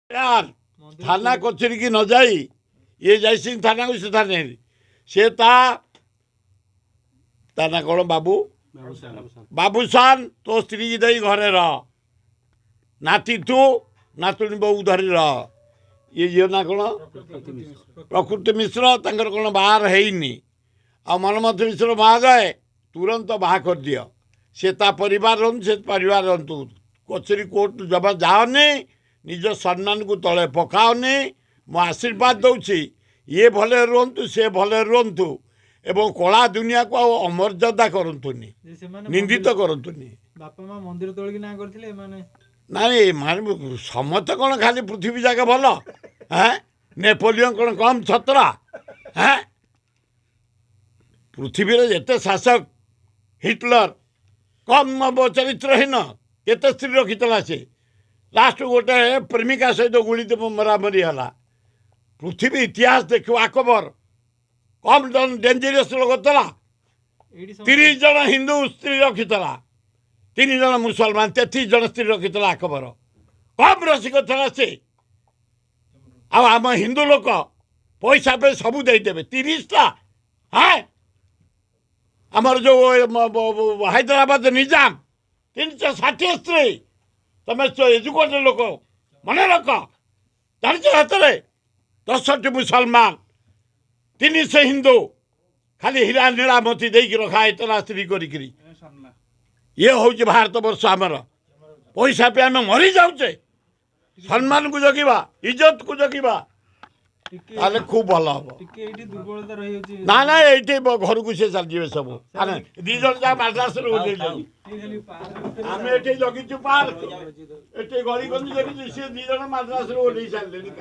ଥାନା କଚେରୀକି ନ ଯାଇ ଇଏ ଯାଇଛନ୍ତି ଥାନାକୁ, ସେ ଥାନାରେ ସେ ତା ତା ନା କ'ଣ ବାବୁ ବାବୁସାନ, ତୋ ସ୍ତ୍ରୀ ଦେଇ ଘରେ ରହ, ନାତି ତୁ ନାତୁଣୀ ବୋଉ ଧରି ରହ। ଇଏ ଝିଅ ନା କ'ଣ ପ୍ରକୃତି ମିଶ୍ର, ତାଙ୍କର କ'ଣ ବାହାର ହେଇନି। ଆଉ ମନମଥ ମିଶ୍ର ମହାଶୟ, ତୁରନ୍ତ ବାହା କରିଦିଅ। ସେ ତା ପରିବାର ରହନ୍ତୁ, ସେ ପରିବାର ରହନ୍ତୁ। କଚେରୀ କୋର୍ଟ ଜମା ଯାଅନି, ନିଜ ସମ୍ମାନକୁ ତଳେ ପକାଅନି। ମୁଁ ଆଶୀର୍ବାଦ ଦେଉଛି, ଇଏ ଭଲରେ ରୁହନ୍ତୁ, ସେ ଭଲରେ ରୁହନ୍ତୁ ଏବଂ କଳା ଦୁନିଆକୁ ଆଉ ଅମର୍ଯ୍ୟାଦା କରନ୍ତୁନି, ନିନ୍ଦିତ କରନ୍ତୁନି। ବାପା ମା ମନ୍ଦିର ତୋଳିକି ନାଁ କରିଥିଲେ ଏମାନେ। ନାଇଁ ମାନେ ସମସ୍ତେ କ'ଣ ଖାଲି ପୃଥିବୀ ଯାକ ଭଲ? ହେଁ, ନେପୋଲିଅନ କ'ଣ କମ୍ ଛତରା? ହେଁ, ପୃଥିବୀରେ ଯେତେ ଶାସକ, ହିଟଲର କମ୍ ଚରିତ୍ରହୀନ? କେତେ ସ୍ତ୍ରୀ ରଖିଥିଲା ସେ, ଲାଷ୍ଟ ଗୋଟେ ପ୍ରେମିକା ସହିତ ଗୁଳି ମରାମରି ହେଲା। ପୃଥିବୀ ଇତିହାସ ଦେଖିବ, ଆକବର କମ୍ ଡେଞ୍ଜରିୟସ୍ ଲୋକ ଥିଲା? 30 ଜଣ ହିନ୍ଦୁ ସ୍ତ୍ରୀ ରଖିଥିଲା, 3 ଜଣ ମୁସଲମାନ, 33 ଜଣ ସ୍ତ୍ରୀ ରଖିଥିଲା ଆକବର। କମ୍ ରସିକ ଥିଲା ସେ? ଆଉ ଆମ ହିନ୍ଦୁ ଲୋକ ପଇସା ପାଇଁ ସବୁ ଦେଇଦେବେ, 30ଟା। ହଁ, ଆମର ଯେଉଁ ହାଇଦ୍ରାବାଦ ନିଜାମ 360 ସ୍ତ୍ରୀ। ତମେ ଏଜୁକେଟେଡ୍ ଲୋକ, ମନେ ରଖ। ଜାଣିଛ, ହାତରେ 10ଟି ମୁସଲମାନ, 300 ହିନ୍ଦୁ, ଖାଲି ହୀରା ନୀଳା ମୋତି ଦେଇକି ରଖା ହେଇଥିଲା ସ୍ତ୍ରୀ କରିକିରି। ଇଏ ହେଉଛି ଭାରତ ବର୍ଷ ଆମର। ପଇସା ପାଇଁ ଆମେ ମରିଯାଉଛେ। ସମ୍ମାନକୁ ଜଗିବା, ଇଜ୍ଜତକୁ ଜଗିବା, ତାହେଲେ ଖୁବ୍ ଭଲ ହବ। ନା ନା, ଏଇଠି ଘରକୁ ସେ ଚାଲିଯିବେ ସବୁ। 2 ଜଣ ଯାକ ମାଡ୍ରାସରୁ ଓହ୍ଲେଇଛନ୍ତି। ଆମେ ଏଠି ଜଗିଛୁ ପାର୍କ, ଏଠି ଗଳି କନ୍ଦି ଜଗିଛୁ, ସିଏ 2 ଜଣ ମାଡ୍ରାସରୁ ଓହ୍ଲେଇ ସାରିଲେଣି।